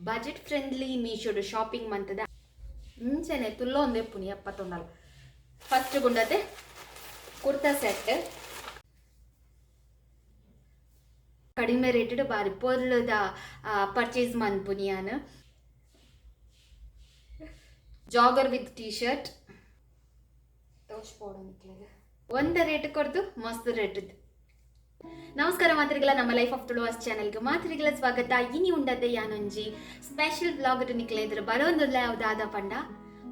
Budget friendly ಮೀಶೋಡು shopping ಮಂತದ ಇಂಚನೆ ತುಲ್ಲೊಂದು ಎಪ್ಪುನಿ ಎಪ್ಪತ್ತೊಂಡಲ್. ಫಸ್ಟ್ ಗುಂಡತೆ ಕುರ್ತಾ ಸೆಟ್, ಕಡಿಮೆ ರೇಟೆಡ್ ಬಾರಿ ಪೊರ್ಲುದ ಪರ್ಚೇಸ್ ಮನ್ಪುನಿ ಯಾನ್. ಜಾಗರ್ ವಿತ್ ಟಿ ಶರ್ಟ್ ತೋಜ್ಪೋಡು ನಿಕ್ಲೆಗ್. ಒಂದ ರೇಟ್ ಕೊರ್ದು ಮಸ್ತ್ ರೇಟ್. ನಮಸ್ಕಾರ ಮಾತ್ರಿಗಳ, ನಮ್ಮ ಲೈಫ್ ಆಫ್ ತುಳುವಾಸ್ ಚಾನೆಲ್ಗೆ ಮಾತ್ರಿಗಳ ಸ್ವಾಗತ. ಇನಿ ಉಂಡತೆ ಯಾನೊಂಜಿ ಸ್ಪೆಷಲ್ ವ್ಲಾಗ್ ನಿಕ್ಲೆ ಎದುರು ಬರೋಂದುಲ್ಲ. ಯಾವ್ದಾದ ಪಂಡ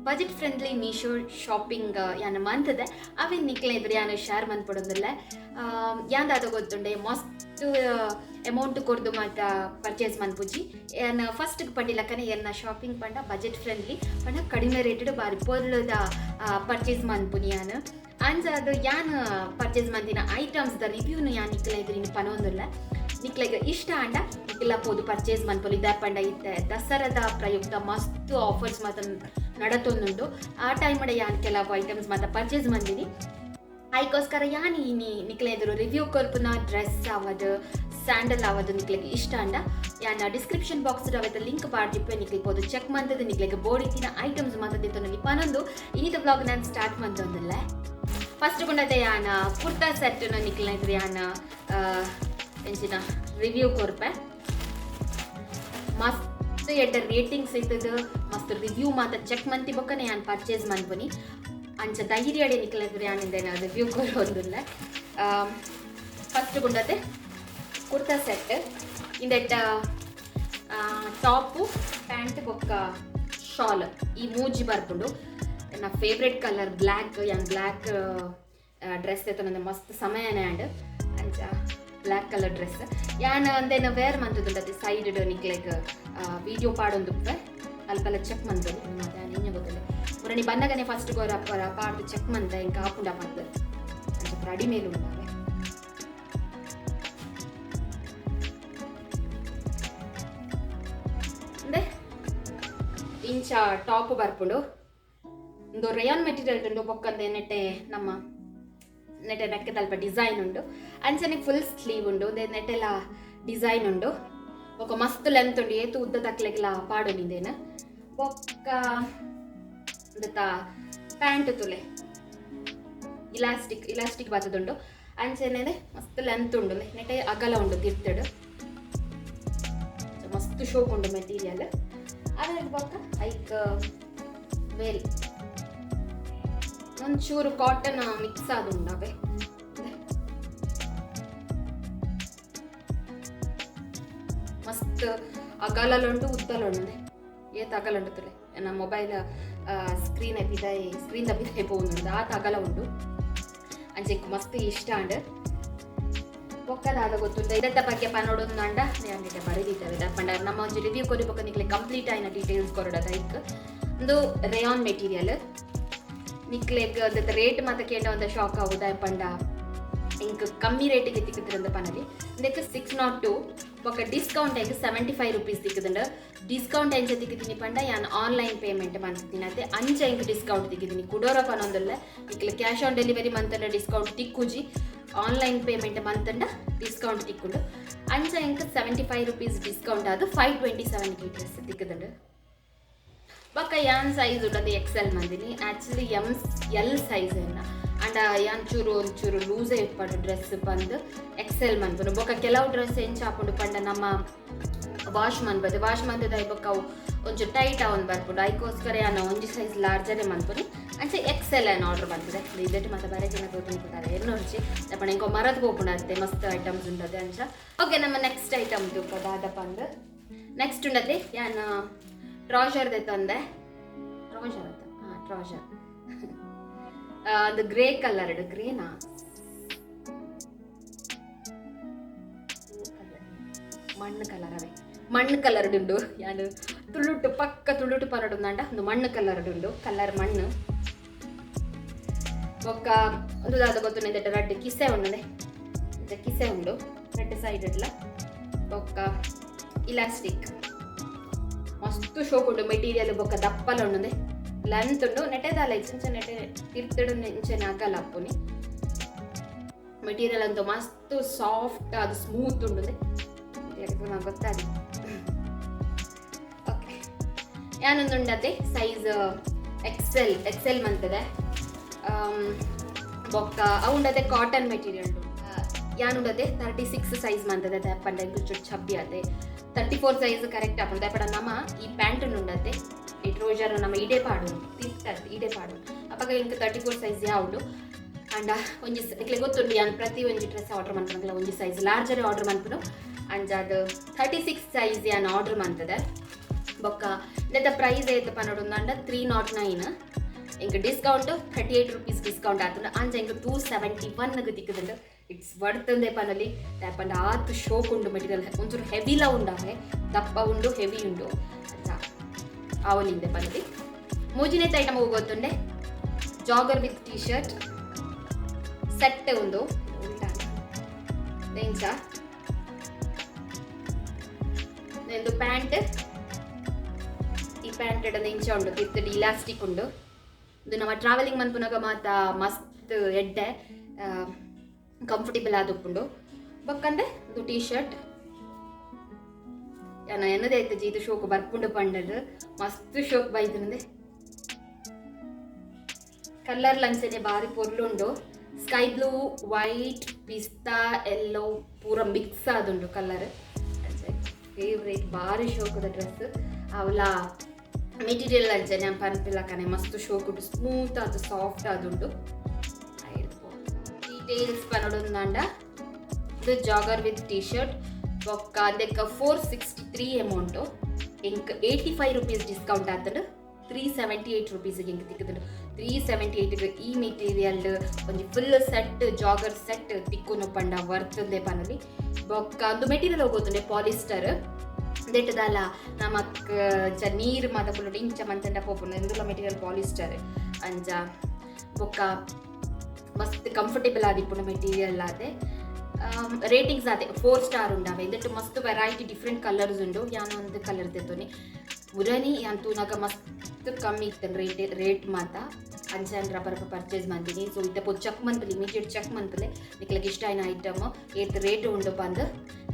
ಬಜೆಟ್ ಫ್ರೆಂಡ್ಲಿ ಮೀಶೋ ಶಾಪಿಂಗ್ ಯಾನ್ ಮಂತದೆ, ಅವೆನ್ ನಿಕ್ಲೆ ಎದುರು ಯಾನ್ ಶೇರ್ ಮನ್ಪೊಡೊಂದುಲ್ಲೆ. ಯಾನ್ ದಾದ ಗೊತ್ತುಂಡೆ, ಮಸ್ತ್ ಅಮೌಂಟ್ ಕೊರ್ದು ಮಾತ ಪರ್ಚೇಸ್ ಮನ್ಪುಜಿ ಯಾನ್. ಫಸ್ಟ್ ಪಂಡಿಲಕ್ಕನೆ ಎನ್ನ ಶಾಪಿಂಗ್ ಪಂಡ ಬಜೆಟ್ ಫ್ರೆಂಡ್ಲಿ ಪಂಡ ಕಡಿಮೆ ರೇಟೆಡ್ ಬಾರಿ ಪೊರ್ಲುದ ಪರ್ಚೇಸ್ ಮನ್ಪುನಿ ಯಾನ್. ಅಂಚಾದ್ ಯಾನ್ ಪರ್ಚೇಸ್ ಮಂತಿನ ಐಟಮ್ಸ್ ದ ರಿವ್ಯೂನು ಯಾನ್ ನಿಕ್ಲೆ ಎದುರು ಪನೊಂದುಲ್ಲೆ. ನಿಕ್ಲೆಗ್ ಇಷ್ಟ ಆಂಡ ನಿಕ್ಲ ಪೋದು ಪರ್ಚೇಸ್ ಮನ್ಪೊಲಿ. ದಾಯೆ ಪಂಡ ಇತ್ತೆ ದಸರಾದ ಪ್ರಯುಕ್ತ ಮಸ್ತ್ ಆಫರ್ಸ್ ಮಾತ ನಡತೊಂದುಂಡು. ಆ ಟೈಮ್ ಯಾನ್ ಕೆಲವು ಐಟಮ್ಸ್ ಮಾತ ಪರ್ಚೇಸ್ ಮಂದಿನಿ. ಐಕೋಸ್ಕರ ಯಾನ್ ಇನಿ ನಿಕ್ಲೆ ಎದುರು ರಿವ್ಯೂ ಕೊರ್ಪುನ ಡ್ರೆಸ್ ಆವದ್, ಸ್ಯಾಂಡಲ್ ಆವದ್, ನಿಕ್ಲೆಗ್ ಇಷ್ಟ ಆಂಡ ಯಾನ್ ಡಿಸ್ಕ್ರಿಪ್ಷನ್ ಬಾಕ್ಸ್ ಅವೆತ ಲಿಂಕ್ ಪಾಡ್ದಿಪ್ಪೆ. ನಿಕ್ಲೆಗ್ ಪೋದು ಚೆಕ್ ಮಂತದ್ ನಿಕ್ಲೆಗ್ ಬೋಡಿತ್ತಿನ ಐಟಮ್ಸ್ ಮಾತ ದೆತ್ತೊನೊಲಿ ಪನೊಂದು ಇನಿತ ವ್ಲಾಗ್ ನಾನು ಸ್ಟಾರ್ಟ್ ಮಂತೊಂದುಲ್ಲೆ. ಫಸ್ಟ್ ಗುಂಡತೆ ಯಾನ್ ಕುರ್ತಾ ಸೆಟ್ ನಿಕ್ಲೆ ಎದುರು ಯಾನ್ ಎಂಚಿನ ರಿವ್ಯೂ ಕೊರ್ಪೆ. ಮಸ್ತ್ ಎಡ್ಡೆ ರೇಟಿಂಗ್ಸ್ ಇತ್ತದ, ಮಸ್ತ್ ರಿವ್ಯೂ ಮಾತ ಚೆಕ್ ಮಂತಿ ಬೊಕ್ಕನೆ ಯಾನ್ ಪರ್ಚೇಸ್ ಮನ್ಪುನಿ. ಅಂಚ ಧೈರ್ಯಡೆ ನಿಕ್ಲೆ ಎದುರು ಯಾನ್ ಇಂದೆನ ರಿವ್ಯೂ ಕೊರೊಂದುಲ್ಲೆ. ಫಸ್ಟ್ ಗುಂಡತೆ ಕುರ್ತಾ ಸೆಟ್. ಇಂದೆಟ್ಟ ಟಾಪು, ಪ್ಯಾಂಟ್ ಬೊಕ್ಕ ಶಾಲ್ ಈ ಮೂಜಿ ಬರ್ಪುಂಡು. ಎನ್ನ ಫೇವ್ರೆಟ್ ಕಲರ್ ಬ್ಲ್ಯಾಕ್. ಯಾನ್ ಬ್ಲ್ಯಾಕ್ ಡ್ರೆಸ್ ಎತ್ತೊಂದು ಮಸ್ತ್ ಸಮಯನೇ ಆಂಡ್. ಅಂಚ ಬ್ಲ್ಯಾಕ್ ಕಲರ್ ಡ್ರೆಸ್ ಯಾನ್ ಅಂದೇನ ವೇರ್ ಮಂತುದುಂಡತೆ ಸೈಡ್ ನಿಕ್ಲೆಗ್ ವಿಡಿಯೋ ಪಾಡೊಂದುಪ್ಪೆ. ಅಲ್ಪಲ್ಲ ಚೆಕ್ ಮಂತೊಲಿ. ಮತ್ತೆ ಯಾನ್ ಇಂಜ ಗೊತ್ತಿಲ್ಲ, ಮುರಣಿ ಬನ್ನಗನೆ ಫಸ್ಟ್ ಗೊರ ಪಾಡ್ದು ಚೆಕ್ ಮಂತ ಇಂಕ ಆಪುಂಡ ಪಂದ್. ಅಂಚ ರೆಡಿ ಮೇಲ್ ಉಂಡಾವೆ. ಅಂದೆ ಇಂಚ ಟಾಪ್ ಬರ್ಪುಂಡು. ಉಂದು ರೇಯಾನ್ ಮೆಟೀರಿಯಲ್ ಉಂಡು. ಬೊಕ್ಕಂದೆ ನೆಟ್ಟೆ ನಮ್ಮ ನೆಟ್ಟೆ ನೆಕ್ಕದಲ್ಪ ಡಿಸೈನ್ ಉಂಡು. ಅಂಚನೆ ಫುಲ್ ಸ್ಲೀವ್ ಉಂಡು. ಉಂದೆ ನೆಟ್ಟೆಲ ಡಿಸೈನ್ ಉಂಡು. ಬೊಕ್ಕ ಮಸ್ತ್ ಲೆಂತ್ ಉಂಡು. ಏತು ಉದ್ದ ತಕ್ಲೆಗ್ಲ ಪಾಡೊಲಿ ಇಂದೇನು. ಬೊಕ್ಕ ಉಂದೆತ ಪ್ಯಾಂಟ್ ತುಲೆ, ಇಲಾಸ್ಟಿಕ್ ಇಲಾಸ್ಟಿಕ್ ಬತ್ತದುಂಡು. ಅಂಚನೆ ಮಸ್ತ್ ಲೆಂತ್ ಉಂಡು. ನೆಟ್ಟೆ ಅಗಲ ಉಂಡು ತಿರ್ತಡು. ಮಸ್ತ್ ಶೋಕ್ ಉಂಡು ಮೆಟೀರಿಯಲ್. ಅದ್ರ ಬೊಕ್ಕ ಐಕ್ ವೇಲ್ ಒಂಚೂರು ಕಾಟನ್ ಮಿಕ್ಸ್ ಆದುಂಡು ಅವೇ. ಮಸ್ತ್ ಅಗಲಲುಂಡು, ಉದ್ದಲುಂಡು. ಏತ್ ಅಗಲ ಉಂಡು ತುಲೆ, ಎನ್ನ ಮೊಬೈಲ್ ಸ್ಕ್ರೀನ್ ಪಿದಾಯಿ, ಸ್ಕ್ರೀನ್ ದ ಪಿದಾಯಿ ಪೋವೊಂದುಂಡು, ಆತ್ ಅಗಲ ಉಂಡು. ಅಂಚ ಎಂಕ್ ಮಸ್ತ್ ಇಷ್ಟ ಆಂಡ್. ಬೊಕ್ಕ ದಾದ ಗೊತ್ತುಂಡ, ಇದತ್ತ ಬಗ್ಗೆ ಪನೊಡೊಂದು ಯಾನ್ ಇತ್ತೆ ಬರೆದಿದ್ದೇವೆ. ಪಂಡ ನಮ್ಮ ಒಂಜಿ ರಿವ್ಯೂ ಕೊರಿ ಬೊಕ್ಕ ನಿಕ್ಲೆ ಕಂಪ್ಲೀಟ್ ಆಯಿನ ಡೀಟೇಲ್ಸ್ ಕೊರೊಡದ ಐಕ್. ಉಂದು ರೇಯಾನ್ ಮೆಟೀರಿಯಲ್. ನಿಕ್ಲೆಗ್ ಅದತ್ತ ರೇಟ್ ಮಾತ ಕೇಂಡ ಒಂದ ಶಾಕ್ ಆವುದ. ಪಂಡ ಇಂಕ್ ಕಮ್ಮಿ ರೇಟಿಗೆ ತಿಕ್ಕುದ್ರಂದ ಪನಲಿ. ಇಂದಕ್ಕೆ 602. ಬೊಕ್ಕ ಡಿಸ್ಕೌಂಟ್ ಎಂಕ್ 75 ರುಪೀಸ್ ತಿಕ್ಕುದುಂಡು. ಡಿಸ್ಕೌಂಟ್ ಎಂಚ ತಿಕ್ಕುದಿನಿ ಪಂಡ ಯಾನ್ ಆನ್ಲೈನ್ ಪೇಮೆಂಟ್ ಮಂತಿನಿ ಅತೆ, ಅಂಚ ಎಂಕ್ ಡಿಸ್ಕೌಂಟ್ ತಿಕ್ಕಿದ್ದೀನಿ. ಕುಡೋರ ಪನೊಂದುಲ್ಲೆ, ನಿಕ್ಲೆ ಕ್ಯಾಶ್ ಆನ್ ಡೆಲಿವರಿ ಮಂತಂಡ ಡಿಸ್ಕೌಂಟ್ ತಿಕ್ಕುಜಿ. ಆನ್ಲೈನ್ ಪೇಮೆಂಟ್ ಮಂತಂಡ ಡಿಸ್ಕೌಂಟ್ ತಿಕ್ಕುಂಡು. ಅಂಚ ಎಂಕ್ 75 ರುಪೀಸ್ ಡಿಸ್ಕೌಂಟ್ ಆದ್ 527 ಗೆ ಡ್ರೆಸ್ ತಿಕ್ಕುದುಂಡು. ಬೊಕ್ಕ ಯಾನ್ ಸೈಜ್ ಉಂಡದು ಎಕ್ಸೆಲ್ ಮಂದಿನಿ. ಆಕ್ಚುಲಿ ಎಮ್ ಎಲ್ ಸೈಜ್ ಎನ್ನ. ಅಂಡ ಯಾನ್ ಚೂರು ಒಂಚೂರು ಲೂಸೇ ಇಪ್ಪಡು ಡ್ರೆಸ್ ಪಂದ್ ಎಕ್ಸೆಲ್ ಮನ್ಪುನು. ಬೊಕ್ಕ ಕೆಲವು ಡ್ರೆಸ್ ಎಂಚ ಆಪುಂಡು ಪಂಡ ನಮ್ಮ ವಾಶ್ ಮನ್ಪದು, ವಾಶ್ ಮಂತದ ಬೊಕ್ಕ ಅವು ಒಂಚೂರು ಟೈಟ್ ಆವೊಂದು ಬರ್ಪುಂಡು. ಐಕೋಸ್ಕರ ಯಾನ್ ಒಂಜಿ ಸೈಜ್ ಲಾರ್ಜರೇ ಮನ್ಪುನಿ. ಅಂಚ ಎಕ್ಸೆಲ್ ಏನು ಆರ್ಡರ್ ಬಂದಿದೆ. ಇದೆಟ್ ಮತ್ತೆ ಬೇರೆ ಜನ ತೋತೊಂದು ಎನ್ನೊರ್ಚಿ ಪಂಡ ಇಂಕೊ ಮರದ್ ಪೋಪುಂಡು ಅತ್ತೆ, ಮಸ್ತ್ ಐಟಮ್ಸ್ ಉಂಡದೆ ಅಂಚ. ಓಕೆ, ನಮ್ಮ ನೆಕ್ಸ್ಟ್ ಐಟಮ್ ತೂಪ ದಾದ ಪಂದ್. ನೆಕ್ಸ್ಟ್ ಉಂಡತೆ ಯಾನ್ ಟ್ರೌಸರ್ ತಂದೆ. ಟ್ರೌಸರ್ ಅಂತ, ಹಾಂ, ಟ್ರೌಸರ್ ಅದು ಗ್ರೇ ಕಲರ್. ಗ್ರೇನಾ, ಮಣ್ಣು ಕಲರ್ ಅವೇ, ಮಣ್ಣು ಕಲರ್ ಉಂಡು. ಯಾನ್ ತುಳುಟು ಪಕ್ಕ ತುಳುಟು ಪನೊಡು ಒಂದು ಮಣ್ಣು ಕಲರ್ ಉಂಡು, ಕಲರ್ ಮಣ್ಣು. ಬೊಕ್ಕ ಒಂದು ದಾದ ಗೊತ್ತುಂಡು, ರಡ್ಡ್ ಕಿಸೆ ಉಂಡು. ಕಿಸೆ ಉಂಡು ರಡ್ಡ್ ಸೈಡ್ ಇಡ್ಲ. ಬೊಕ್ಕ ಇಲಾಸ್ಟಿಕ್. ಮಸ್ತ್ ಶೋಕ್ ಉಂಡು ಮೆಟೀರಿಯಲ್. ಬೊಕ್ಕ ದಪ್ಪಲ ಉಂಡು, ಲೆಂತ್ ಉಂಡು. ನೆಟೆದಾಲ ಇಂಚ ನೆಟೆ ತಿರ್ತಡು ಇಂಚನೆ ಅಗಲ ಅಪ್ಪುನಿ. ಮೆಟೀರಿಯಲ್ ಅಂತೂ ಮಸ್ತ್ ಸಾಫ್ಟ್, ಅದು ಸ್ಮೂತ್ ಉಂಡು. ಗೊತ್ತಾದಿ. ಯಾನೊಂದುಂಡತೆ ಸೈಜ್ ಎಕ್ಸೆಲ್ ಎಕ್ಸೆಲ್ ಮಂತದೆ. ಬೊಕ್ಕ ಅವುಂಡತೆ ಕಾಟನ್ ಮೆಟೀರಿಯಲ್. ಯಾನುಂಡತೆ 36 ಸೈಜ್ ಮಂತದೆ. ಪಂಡ ಎಂಕ್ ಚೂರು ಚಬ್ಬಿ ಆತೆ. 34 ಸೈಜ್ ಕರೆಕ್ಟ್ ಆಪುಂಡು. ದಾಯೆ ಪಂಡ ನಮ ಈ ಪ್ಯಾಂಟ್ ಉಂಡತೆ, ಈ ಟ್ರೋಜರ್ ನಮ್ಮ ಇಡೆ ಪಾಡು ತಿರ್ತದೆ, ಇಡೆ ಪಾಡು. ಅಪಗ ಎಂಕ್ 34 ಸೈಜ್ ಯಾವುಂಡು. ಅಂಡ ಒಂಜಿ ನಿಕ್ಲೆ ಗೊತ್ತುಂಡು, ಯಾನ್ ಪ್ರತಿ ಒಂಜಿ ಡ್ರೆಸ್ ಆರ್ಡರ್ ಮನ್ಪುನಗಲ ಒಂಜಿ ಸೈಜ್ ಲಾರ್ಜರ್ ಆರ್ಡರ್ ಮನ್ಪುನು. ಅಂಚಾದ್ 36 ಸೈಜ್ ಯಾನ್ ಆರ್ಡರ್ ಮಂತದೆ. ಬೊಕ್ಕ ನೆತ್ತ ಪ್ರೈಸ್ ಏತ್ ಪನೊಡು ಅಂಡ 309. ಎಂಕ್ ಡಿಸ್ಕೌಂಟ್ ₹38 ಡಿಸ್ಕೌಂಟ್ ಆತುಂಡು. ಅಂಚ ಎಂಕ್ 271 ತಿಕ್ಕುದುಂಡು. It's ವರ್ತಂದೆ ಪನೊಲಿ. ದಾಯೆ ಪಂಡ ಆತ್ ಶೋಕ್ ಉಂಡು ಮೆಟೀರಿಯಲ್. ಒಂಚೂರು ಹೆವಿಲ ಉಂಡಾವೆ, ದಪ್ಪ ಉಂಡು, ಹೆವಿ ಉಂಡು. ಅಂಚ ಆವಲಿಂದೆ ಪನೊಲಿ. ಮೂಜಿನೇತ item ಗೊತ್ತುಂಡೆ, jogger with T shirt set ಉಂದು. ಉಲ್ಟಾ ಇಂಚ ಒಂದು ಪ್ಯಾಂಟ್. ಈ ಪ್ಯಾಂಟ್ ಇಂಚ ಉಂಡು, ತಿರ್ತ್ ಇಲಾಸ್ಟಿಕ್ ಉಂಡು. ಇದು ನಮ್ಮ ಟ್ರಾವೆಲಿಂಗ್ ಮನ್ಪುನಗ ಮಾತ ಮಸ್ತ್ ಎಡ್ಡೆ, ಕಂಫರ್ಟೇಬಲ್ ಆದುಪ್ಪುಂಡು. ಬೊಕ್ಕಂದೆ ಇದು ಟೀ ಶರ್ಟ್. ಯಾನ ಎನ್ನದೇ ಇತ್ತು ಜೀತು ಶೋಕ್ ಬರ್ಪುಂಡು ಪಂಡದು. ಮಸ್ತ್ ಶೋಕ್ ಬೈದನಂದೆ. ಕಲರ್ ಲಂಚನೆ ಬಾರಿ ಪೊರ್ಲುಂಡು. ಸ್ಕೈ ಬ್ಲೂ, ವೈಟ್, ಪಿಸ್ತಾ ಎಲ್ಲೋ ಪೂರ ಮಿಕ್ಸ್ ಆದುಂಡು ಕಲರ್. ಫೇವ್ರೇಟ್, ಬಾರಿ ಶೋಕದ ಡ್ರೆಸ್ ಅವಲ. ಮೆಟೀರಿಯಲ್ ಅಂಚನೆ ಪನ್ಪಿಲಕನೆ ಮಸ್ತ್ ಶೋಕ್ ಉಂಡು, ಸ್ಮೂತ್ ಆದ್, ಸಾಫ್ಟ್ ಆದುಂಡು. ಡೀಟೇಲ್ಸ್ ಪನೊಡೊಂದಾಂಡ, ಇದು ಜಾಗರ್ ವಿತ್ ಟಿ ಶರ್ಟ್. ಬೊಕ್ಕ ಅದಕ್ಕೆ 463 ಅಮೌಂಟು. ಎಂಕ್ ₹85 ಡಿಸ್ಕೌಂಟ್ ಆತಂಡು. 378 ರುಪೀಸ್ಗೆ ಎಂಕ್ ತಿಕ್ಕುದುಂಡು. 378 ಈ ಮೆಟೀರಿಯಲ್ ಒಂಜಿ ಫುಲ್ ಸೆಟ್, ಜಾಗರ್ ಸೆಟ್ ತಿಕ್ಕುನು ಪಂಡ ವರ್ತಂದೆ ಪನೊಲಿ. ಬೊಕ್ಕ ಒಂದು ಮೆಟೀರಿಯಲ್ ಹೋಗೋತುಂಡೆ ಪಾಲಿಸ್ಟರ್. ದೆಟ್ಟದಾಲ ನಮಕ್ ಇಂಚ ನೀರು ಮಾತ ಫುಲ್ ಇಂಚ ಮಂತಂಡ ಪೋಪುಂಡು. ಇಂದುಲ ಮೆಟೀರಿಯಲ್ ಪಾಲಿಸ್ಟರ್. ಅಂಚ ಬೊಕ್ಕ ಮಸ್ತ್ ಕಂಫರ್ಟೇಬಲ್ ಆದಿಪ್ಪುಂಡು ಮೆಟೀರಿಯಲ್ ಆತೆ. ರೇಟಿಂಗ್ಸ್ ಆತೆ 4 ಸ್ಟಾರ್ ಉಂಡಾವೆ. ಇಂದೆಟ್ ಮಸ್ತ್ ವೆರೈಟಿ ಡಿಫ್ರೆಂಟ್ ಕಲರ್ಸ್ ಉಂಡು. ಯಾನ್ ಒಂದು ಕಲರ್ ದೆತ್ತೊನಿ. ಮುರನಿ ಯಾನ್ ತೂನಗ ಮಸ್ತ್ ಕಮ್ಮಿ ಇತ್ತು ರೇಟ್ ರೇಟ್ ಮಾತ. ಅಂಚ ರಬ್ಬರ್ ಪರ್ಚೇಸ್ ಮಂತೀನಿ. ಸೊ ಇತ್ತೆ ಪೋ ಚೆಕ್ ಮನ್ಪುಲೆ, ಇಮಿಡಿಯೇಟ್ ಚೆಕ್ ಮನ್ಪುಲೆ. ನಿಕ್ಲೆಗ್ ಇಷ್ಟ ಆಯಿನ ಐಟಮ್ ಏತ್ ರೇಟ್ ಉಂಡು ಪಂದ್.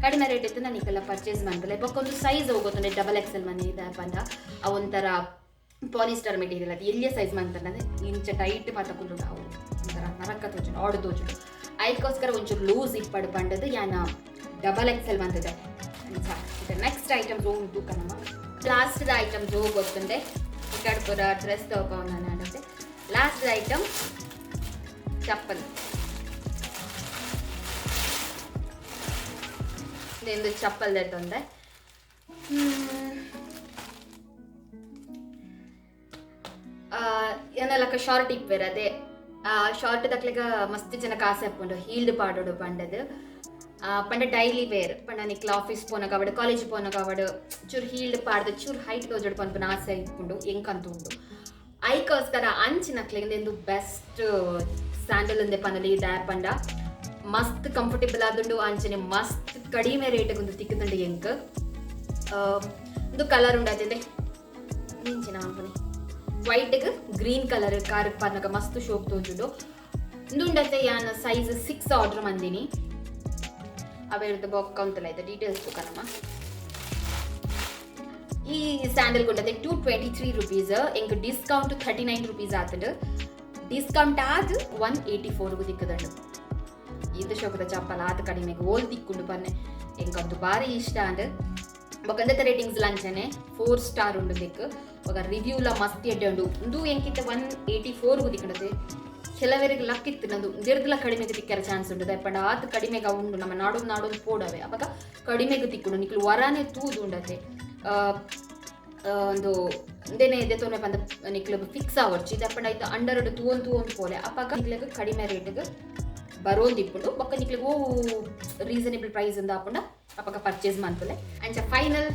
ಕಡಿಮೆ ರೇಟ್ ಇತ್ತು ನಿಕ್ಕೆಲ್ಲ ಪರ್ಚೇಸ್ ಮನ್ಪುಲೆ. ಬೊಕ್ಕ ಒಂದು ಸೈಜ್ ಹೋಗೋತುಂಡೆ ಡಬಲ್ ಎಕ್ಸೆಲ್ ಮನೆ ಇದೆ ಪಂಡ. ಒಂಥರ ಪಾಲಿಸ್ಟರ್ ಮೆಟೀರಿಯಲ್. ಅದು ಎಲ್ಲಿಯ ಸೈಜ್ ಮಂತಂದ್ರೆ ಇಂಚ ಟೈಟ್ ಮಾತ ಕುಲ್ಲುಂಡು. ಅವು ಒಂಥರ ನರಕ ತೋಜುಂಡು, ಆಡು ತೋಜುಂಡು. ಐಕೋಸ್ಕರ ಒಂಚೂರು ಲೂಸ್ ಇಪ್ಪಡು ಪಂಡದು ಯಾನ ಡಬಲ್ ಎಕ್ಸೆಲ್ ಬಂದಿದೆ. ಅಂಚ ಇದು ನೆಕ್ಸ್ಟ್ ಐಟಮ್ ಉಂಟು ಕನಮ. ಲಾಸ್ಟ್ ಐಟಮ್ ಜೋ ಗೊತ್ತುಂಡೆ, ಈ ಕಡೆ ಪೂರ ಡ್ರೆಸ್ ತಗೊಂಡು. Last item chappal. ಇದೊಂದು ಚಪ್ಪಲ್ ತೊಂದೆ. ಏನಲಕ್ಕ ಶಾರ್ಟ್ ಇಪ್ಪೇರ್ ಅದೇ ಶಾರ್ಟ್ ದಕ್ಲೆಗ ಮಸ್ತ್ ಜನಕ್ಕೆ ಆಸೆ ಆಪುಂಡು ಹೀಲ್ಡ್ ಪಾಡೋಡು ಪಂಡದು. ಪಂಡ ಡೈಲಿ ವೇರ್ ಪಂಡ ನಿಕ್ಲ ಆಫೀಸ್ ಪೋನಗ ಅವಡು, ಕಾಲೇಜ್ ಪೋನಗ ಅವಡು, ಚೂರು ಹೀಲ್ಡ್ ಪಾಡ್ದು ಚೂರು ಹೈಟ್ ತೋಜೋಡು ಪನ್ಪುನ ಆಸೆ ಇಪ್ಪುಂಡು, ಎಂಕಂತ ಉಂಡು. ಐಕೋಸ್ಕರ ಅಂಚಿನಕ್ಲೆಗ್ ಇಂದು ಬೆಸ್ಟ್ ಸ್ಯಾಂಡಲ್ ಅಂದೆ ಪನಲಿ. ದಾಯೆ ಪಂಡ ಮಸ್ತ್ ಕಂಫರ್ಟೇಬಲ್ ಆದುಂಡು, ಅಂಚನೆ ಮಸ್ತ್ ಕಡಿಮೆ ರೇಟ್ ಒಂದು ತಿಕ್ಕುದುಂಡು ಎಂಕ್. ಇಂದು ಕಲರ್ ಉಂಡು ಅದೇ ಇಂಚಿನ ಮನ್ಪುನಿ, ವೈಟ್ಗ್ ಗ್ರೀನ್ ಕಲರ್ ಕಾರ್ ಪಾರ್ನಗ ಮಸ್ತ್ ಶೋಕ್ ತೋಜುಂಡು. ಇಂದು ಉಂಡತೆ ಯಾನ್ ಸೈಜ್ 6 ಆರ್ಡರ್ ಮಂದಿನಿ. ಅವೆರ್ದು ಬೊಕ್ಕ ಉಂತಲ್ಲ ಇದು ಡೀಟೇಲ್ಸ್ ನಮ್ಮ. ಈ ಸ್ಯಾಂಡಲ್ ಗುಂಡತೆ ₹223. ಎಂಕ್ ಡಿಸ್ಕೌಂಟ್ ₹39 ಆತಂಡು. ಡಿಸ್ಕೌಂಟ್ ಆದ್ 184 ತಿಕ್ಕುದುಂಡು. ಇದು ಶೋಕದ ಚಪ್ಪಲ್ ಆತ ಕಡಿಮೆಗೆ ಓಲ್ ತಿಕ್ಕುಂಡು ಪನ್ನೆ. ಎಂಕಂತೂ ಬಾರಿ ಇಷ್ಟ ಅಂಡ್. ಬೊಕ್ಕ ರೇಟಿಂಗ್ಸ್ ಲಂಚನೆ 4 ಸ್ಟಾರ್ ಉಂಡು ದಿಕ್ಕು. ಬೊಕ ರಿವ್ಯೂಲ ಮಸ್ತ್ ಎಡ್ಡೆ ಉಂಡು. ಉಂದು ಎಂಕಿತ್ತ 184 ತಿಕ್ಕುಂಡತೆ. ಕೆಲವರಿಗೆ ಲಕ್ ಇತ್ತು ನಂದು ದೆರ್ದಲ ಕಡಿಮೆಗೆ ತಿಕ್ಕರ ಚಾನ್ಸ್ ಉಂಟು. ಪಂಡ ಆತ ಕಡಿಮೆಗೆ ಉಂಡು. ನಮ್ಮ ನಾಡೊಂದು ನಾಡೊಂದು ಪೋಡವೆ, ಅಪಗ ಕಡಿಮೆಗೆ ತಿಕ್ಕುಂಡು. ನಿಕ್ಲು ವರಾನೆ ತೂದು ಉಂಡತೆ. ಒಂದು ಇಂದೇನೆ ದೆತೊನೆ ಪಂದ ನಿಕ್ಲು ಫಿಕ್ಸ್ ಆವೊಡ್ಚಿ. ದಾಯೆ ಐತ ಅಂಡರ್ ತೂವೊಂದು ತೂವೊಂದು ಪೋಲೆ. ಅಪಗ ನಿಕ್ಲೆಗ್ ಕಡಿಮೆ ರೇಟ್ಗೆ ಬರೋಂದಿಪ್ಪುಂಡು. ಬೊಕ್ಕ ನಿಕ್ಲೆಗ್ ಓ ರೀಸನೇಬಲ್ ಪ್ರೈಸ್ ಇಂದ ಆಪುಂಡ, ಅಪಗ ಪರ್ಚೇಸ್ ಮನ್ಪುಲೆ. ಅಂಚ ಫೈನಲ್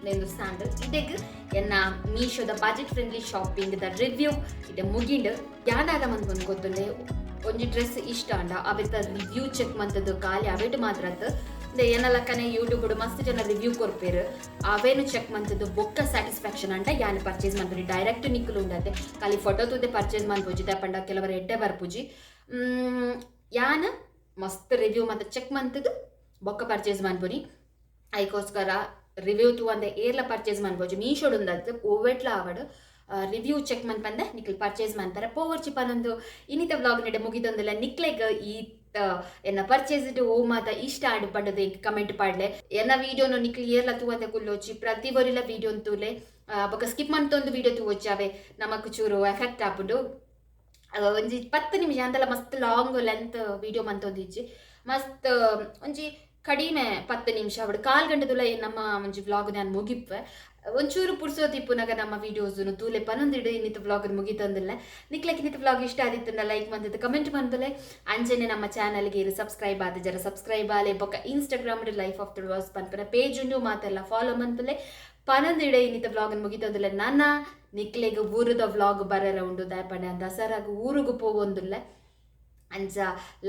ನೆಂದು ಸ್ಯಾಂಡಲ್. ಇದೆಗ್ ಎನ್ನ ಮೀಶೋದ budget friendly shopping the review ಇದೆ ಮುಗಿಂಡ್. ಯಾನಾದ ಮಂತ್ ಗೊತ್ತುಂಡೆ, ಒಂಜಿ ಡ್ರೆಸ್ ಇಷ್ಟ ಅಂಡ ಅವೆತ ರಿವ್ಯೂ ಚೆಕ್ ಮಂತದ್ದು ಖಾಲಿ ಅವೆಟ್ ಮಾತ್ರ ಅತ್. ಏನಲಕ್ಕನೆ ಯೂಟ್ಯೂಬ್ ಮಸ್ತ್ ಜನ ರಿವ್ಯೂ ಕೊರ್ಪೇರು, ಅವೇನು ಚೆಕ್ ಮಂತದ್ದು ಬೊಕ್ಕ ಸ್ಯಾಟಿಸ್ಫ್ಯಾಕ್ಷನ್ ಅಂಟ ಯಾನ್ ಪರ್ಚೇಸ್ ಮನ್ಪುನಿ. ಡೈರೆಕ್ಟ್ ನಿಕ್ಕಲು ಉಂಡತೆ ಖಾಲಿ ಫೋಟೋ ತೂದೆ ಪರ್ಚೇಸ್ ಮನ್ಪುಜಿ. ಪಂಡ ಕೆಲವರು ಎಡ್ಡೆ ಬರ್ಪುಜಿ. ಯಾನ್ ಮಸ್ತ್ ರಿವ್ಯೂ ಮತ್ತೆ ಚೆಕ್ ಮಂತದ್ದು ಬೊಕ್ಕ ಪರ್ಚೇಸ್ ಮನ್ಪುನಿ. ಐಕೋಸ್ಕರ ರಿವ್ಯೂ ತೂವಂದೆ ಏರ್ಲ ಪರ್ಚೇಸ್ ಮನ್ಪೊಡ್ಚಿ. ಮೀಶೋಡ್ ಉಂದತ್ತ್, ಒವ್ವೆಟ್ಲ ಆವಡ್, ರಿವ್ಯೂ ಚೆಕ್ ಮನ್ಪಂದೆ ನಿಕ್ಲ್ ಪರ್ಚೇಸ್ ಮನ್ಪರೆ ಪೋವೊರ್ಚಿ ಪನೊಂದು ಇನಿತ ವ್ಲಾಗ್ ನೆಡೆ ಮುಗಿತೊಂದುಲ್ಲೆ. ನಿಕ್ಲೆಗ್ ಈ ಎನ್ನ ಪರ್ಚೇಸ್ ಓ ಮಾತ ಇಷ್ಟ ಆಂಡ್ ಪಂಡದ್ ಎಂಕ್ ಕಮೆಂಟ್ ಪಾಡ್ಲೆ. ಎನ್ನ ವಿಡಿಯೋನು ನಿಕ್ಲ್ ಏರ್ಲ ತೂವಂದೆ ಕುಲ್ಲೊಡ್ಚಿ, ಪ್ರತಿ ಒರಿಲ ವಿಡಿಯೋನ್ ತೂಲೆ. ಬೊಕ ಸ್ಕಿಪ್ ಮಂತೊಂದು ವಿಡಿಯೋ ತೂವೊಡ್ಚಿ, ಅವೆ ನಮಕ್ ಚೂರು ಎಫೆಕ್ಟ್ ಆಪುಂಡು. ಒಂಜಿ 10 ನಿಮಿಷ ಅಂದಲ ಮಸ್ತ್ ಲಾಂಗ್ ಲೆಂತ್ ವಿಡಿಯೋ ಮಂತೊಂದಿಜ್ಜಿ. ಮಸ್ತ್ ಒಂಜಿ ಕಡಿಮೆ 10 ನಿಮಿಷ ಅವಡು, ಕಾಲ್ ಗಂಟೆದುಲ ನಮ್ಮ ಒಂಜಿ ವ್ಲಾಗ್ ನಾನು ಮುಗಿಪ್ಪೆ. ಒಂಚೂರು ಪುರ್ಸೋತ್ ಇಪ್ಪುನಗ ನಮ್ಮ ವಿಡಿಯೋಸ್ ತೂಲೆ ಪನೊಂದಿಡು ಇನ್ನಿತ ವ್ಲಾಗ್ ಮುಗಿತೊಂದಿಲ್ಲ. ನಿಕ್ಲೆಗ್ ಇನ್ನಿತ ವ್ಲಾಗ್ ಇಷ್ಟ ಆದಿತ್ತುಂಡ ಲೈಕ್ ಮಂತುದು ಕಮೆಂಟ್ ಮನ್ಪುಲೆ. ಅಂಚನೆ ನಮ್ಮ ಚಾನಲ್ಗೆ ಇರು ಸಬ್ಸ್ಕ್ರೈಬ್ ಆದ ಜರ ಸಬ್ಸ್ಕ್ರೈಬ್ ಆಲೆ. ಬೊಕ್ಕ ಇನ್ಸ್ಟಾಗ್ರಾಮ್ ಲೈಫ್ ಆಫ್ ತುಳುವಾಸ್ ಪನ್ಪುನ ಪೇಜ್ ಉಂಡು, ಮಾತೆಲ್ಲ ಫಾಲೋ ಮನ್ಪುಲೆ ಪನೊಂದಿಡೆ ಇನ್ನಿತ ವ್ಲಾಗ್ ಮುಗಿತೊಂದಿಲ್ಲ. ನನ್ನ ನಿಕ್ಲೆಗ್ ಊರುದ ವ್ಲಾಗ್ ಬರರ ಉಂಡು, ದಾಯೆ ದಸರಾಗ ಊರುಗು ಪೋವೊಂದುಲ್ಲ. ಅಂಚ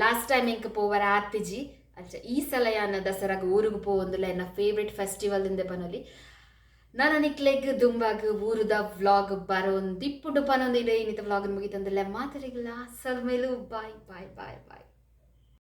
ಲಾಸ್ಟ್ ಟೈಮ್ ಎಂಕ್ ಪೋವರ ಆತಿಜಿ, ಅಂಚ ಈ ಸಲ ಯಾನ್ ದಸರಾಗ ಊರುಗು ಪೋವೊಂದುಲ್ಲ. ಎನ್ನ ಫೇವ್ರೆಟ್ ಫೆಸ್ಟಿವಲ್ ಇಂದೆ ಪನೊಲಿ. ನಾನು ನಿಕ್ಲೆಗ್ ದುಂಬಾಗ್ ಊರುದ ವ್ಲಾಗ್ ಬರೋಂದಿಪ್ಪುಂಡು ಪನೊಂದಿಡೆ ಇನ್ನಿತ ವ್ಲಾಗ್ ಮುಗಿತೊಂದುಲ್ಲ. ಮಾತರಿಗೆಲ್ಲ ಸೊಲ್ಮೆಲು. Bye bye bye boy.